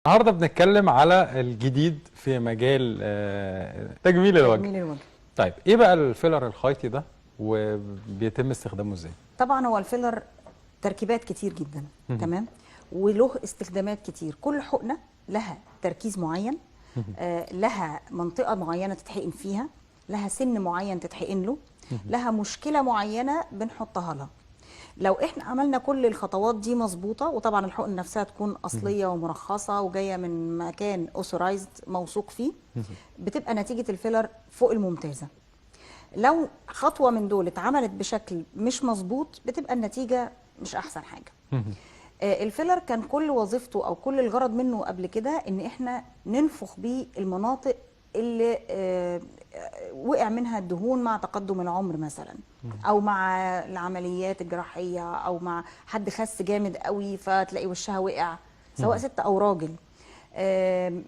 النهارده بنتكلم على الجديد في مجال تجميل الوجه. تجميل الوجه. طيب ايه بقى الفيلر الخيطي ده وبيتم استخدامه ازاي؟ طبعا هو الفيلر تركيبات كتير جدا، تمام، وله استخدامات كتير. كل حقنه لها تركيز معين، لها منطقة معينة تتحقن فيها، لها سن معين تتحقن له، لها مشكلة معينة بنحطها لها. لو احنا عملنا كل الخطوات دي مظبوطه، وطبعا الحقن نفسها تكون اصلية ومرخصه وجاية من مكان authorized موثوق فيه، بتبقى نتيجة الفيلر فوق الممتازة. لو خطوة من دول اتعملت بشكل مش مظبوط بتبقى النتيجة مش احسن حاجة. الفيلر كان كل وظيفته او كل الغرض منه قبل كده ان احنا ننفخ بيه المناطق اللي وقع منها الدهون مع تقدم العمر مثلا، او مع العمليات الجراحيه، او مع حد خس جامد قوي فتلاقي وشها وقع، سواء ست او راجل،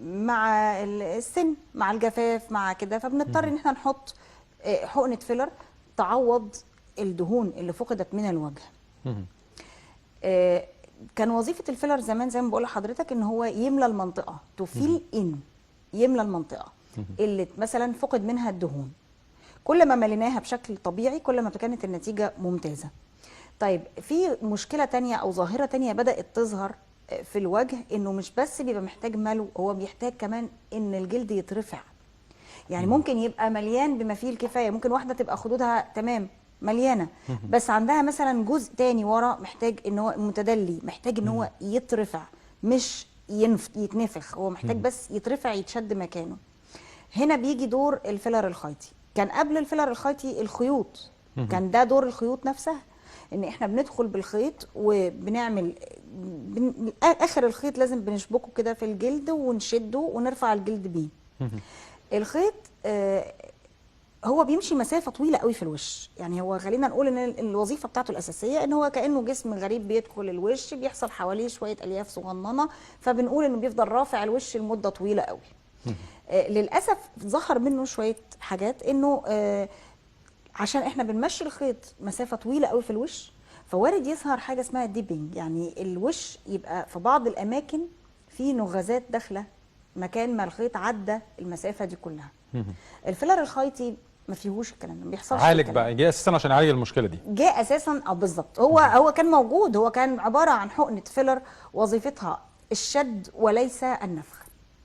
مع السن، مع الجفاف، مع كده، فبنضطر ان احنا نحط حقنه فيلر تعوض الدهون اللي فقدت من الوجه. كان وظيفة الفيلر زمان زي ما بقول لحضرتك ان هو يملى المنطقه، to fill in، يملى المنطقة اللي مثلا فقد منها الدهون. كل ما مليناها بشكل طبيعي كل ما كانت النتيجة ممتازة. طيب في مشكلة تانية او ظاهره تانية بدات تظهر في الوجه، انه مش بس بيبقى محتاج ملو، هو بيحتاج كمان ان الجلد يترفع. يعني ممكن يبقى مليان بما فيه الكفاية، ممكن واحدة تبقى خدودها تمام مليانة، بس عندها مثلا جزء تاني ورا محتاج ان هو متدلي، محتاج ان هو يترفع، مش يتنفخ، هو محتاج بس يترفع، يتشد مكانه. هنا بيجي دور الفيلر الخيطي. كان قبل الفيلر الخيطي الخيوط، كان ده دور الخيوط نفسها، ان احنا بندخل بالخيط وبنعمل اخر الخيط لازم بنشبكه كده في الجلد ونشده ونرفع الجلد بيه. الخيط هو بيمشي مسافة طويلة قوي في الوش، يعني هو خلينا نقول ان الوظيفة بتاعته الاساسية ان هو كانه جسم غريب بيدخل الوش، بيحصل حواليه شوية الياف صغننه، فبنقول انه بيفضل رافع الوش لمدة طويلة قوي. للاسف ظهر منه شوية حاجات، انه عشان احنا بنمشي الخيط مسافة طويلة قوي في الوش، فوارد يظهر حاجة اسمها dimpling، يعني الوش يبقى في بعض الاماكن في نغزات داخله مكان ما الخيط عدى المسافة دي كلها. الفيلر الخيطي ما فيهوش الكلام ده، ما بيحصلش عالج الكلام ده. بقى، جه اساسا عشان يعالج المشكلة دي. جه اساسا بالظبط، هو كان موجود، هو كان عبارة عن حقنه فيلر وظيفتها الشد وليس النفخ.